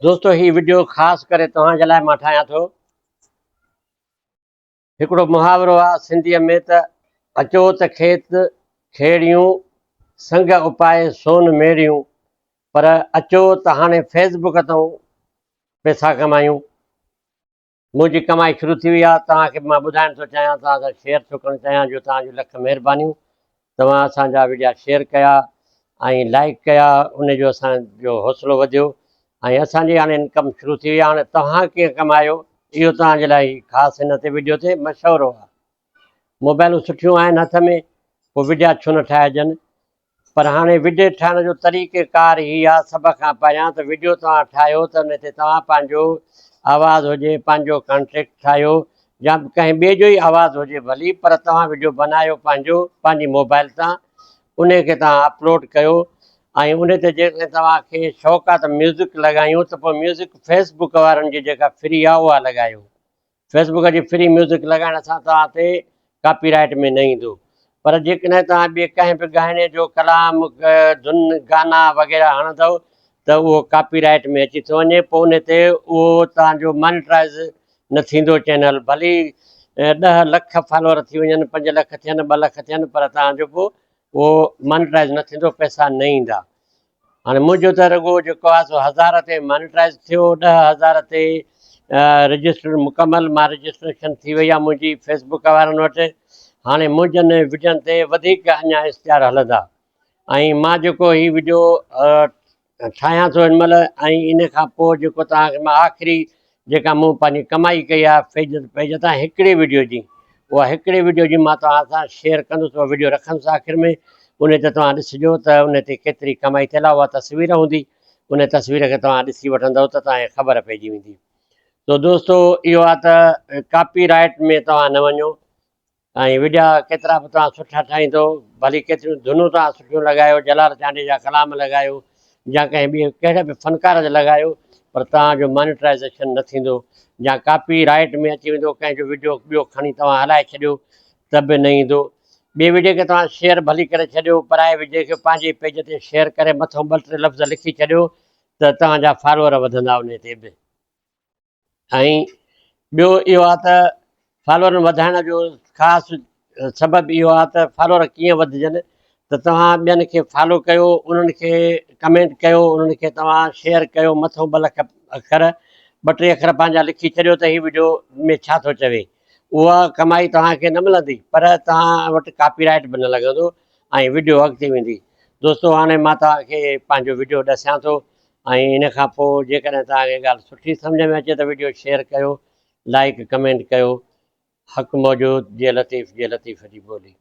دوستو هي وڊيو خاص ڪري توهان جي لاء مان ٺاهيان ٿو. هڪڙو محاورو آ سنڌيء ۾ ته اچو ته کيت کيڙيون، سنگ اپائي سون ميڙيون، پر اچو ته هاڻي فيس بڪ تان پئسا ڪمايون. منهنجي ڪمائي شروع ٿي وئي آهي توهان کي به مان ٻڌائڻ ٿو چاهيان توهان سان شيئر ٿو ڪرڻ چاهيان جو توهان جون لک مهربانيون توهان اسان جا وڊيا شيئر ڪيا ۽ لائڪ ڪيا ان جو اسان جو حوصلو وڌيو ۽ اسان جي هاڻي انڪم شروع ٿي وئي آهي هاڻي توهان ڪيئن ڪمايو اهو توهان جي لاء خاص هن تي وڊيو تي مشورو آهي موبائلون سٺيون آهن هٿ ۾ پوء وڊيا ڇو نه ٺاهجن پر هاڻي وڊيو ٺاهڻ جو طريقي ڪار هي آ سڀ کان پهريان ته وڊيو توهان ٺاهيو ته ان تي توهان پنهنجو آواز هجي پنهنجو ڪانٽريڪٽ ٺاهيو يا ڪنهن ٻئي جو ئي آواز هجي ڀلي پر توهان وڊيو بنايو پنهنجو پنهنجي موبائل تان ان کي توهان اپلوڊ ڪيو ۽ ان تي جيڪڏهن توهان کي شوق آ ته ميوزڪ لڳايون ته پوء ميوزڪ فيس بڪ وارن جي جيڪا فري آ اها لڳايو فيس بڪ جي فري ميوزڪ لڳائڻ سان توهان تي ڪاپي رائيٽ ۾ نه ايندو پر جيڪڏهن توهان ٻئي ڪنهن به ڳائڻي جو ڪلام ڌن گانا وغيره هڻندؤ ته اهو ڪاپي رائيٽ ۾ اچي ٿو وڃي پوء ان تي اهو توهان جو مانيٽرائز نه ٿيندو چينل ڀلي ڏهه لک فالوور ٿي وڃن پنج لک ٿين ٻه لک ٿين پر توهان جو پوء اهو مانيٽرائز نه ٿيندو پئسا نه ايندا هاڻي منهنجو ته رڳو جيڪو آهي سو هزار تي مانيٽائز ٿيو 10,000 تي رجسٽر مڪمل مان رجسٽريشن ٿي وئي آهي منهنجي فيس بڪ وارن وٽ هاڻي منهنجن وڊين تي وڌيڪ اڃا اشتهار هلندا ۽ مان جيڪو هي وڊيو ٺاهيان ٿو هن مهل ۽ ان کان پوء جيڪو توهان کي مان آخري جيڪا مون پنهنجي ڪمائي ڪئي آهي فيج پيج تان هڪڙي وڊيو جي اها هڪڙي وڊيو جي مان توهان سان شيئر ڪندس اها وڊيو رکندس آخر ۾ ان تي توهان ڏسجو ته ان تي ڪيتري ڪمائي ٿيل آهي اها تصوير هوندي ان تصوير کي توهان ڏسي وٺندو ته توهان کي خبر پئجي ويندي تو دوستو اهو آهي ته ڪاپي رائيٽ ۾ توهان نه وڃو ۽ وڊيا ڪيترا به توهان سٺا ٺاهيندو ڀلي ڪيتريون ڌنون توهان سٺيون لڳايو جلال چانڊيي جا ڪلام لڳايو يا ڪنهن ٻئي ڪهڙي به فنڪار جا لڳايو پر توهان جو مانيٽرائيزيشن نه ٿيندو يا ڪاپي رائيٽ ۾ اچي ويندو ڪنهن جو وڊيو ٻيو کڻي توهان هلائي ڇڏيو ته به نه ايندو ٻئي وڊيو کي توهان شيئر ڀلي ڪري ڇڏيو پرائي وڊيو کي پنهنجي پيج تي شيئر ڪري مٿو ٻه ٽي لفظ لکي ڇڏيو ته توهان جا فالوور وڌندا انهي تي به. ۽ ٻيو اهو آهي ته فالوورن وڌائڻ جو خاص سبب اهو آهي ته فالوور ڪيئن وڌجن ته توهان ٻين کي فالو ڪيو انهن کي ڪمينٽ ڪيو انهن کي توهان شيئر ڪيو مٿو ٻه لک اکر ٻه ٽي اکر پنهنجا لکي ڇڏيو ته هي وڊيو ۾ ڇا ٿو چوي اها ڪمائي توهان کي نه ملندي پر توهان وٽ ڪاپي رائيٽ به نه لڳندو ۽ وڊيو اڳتي ويندي دوستو هاڻي مان توهان کي پنهنجو وڊيو ڏسيان ٿو ۽ ان کان پوء جيڪڏهن توهان کي ڳالهه سٺي سمجهه ۾ اچي ته وڊيو شيئر ڪيو لائيڪ ڪمينٽ ڪيو حق موجود جي لطيف جي لطيف جي ٻولي.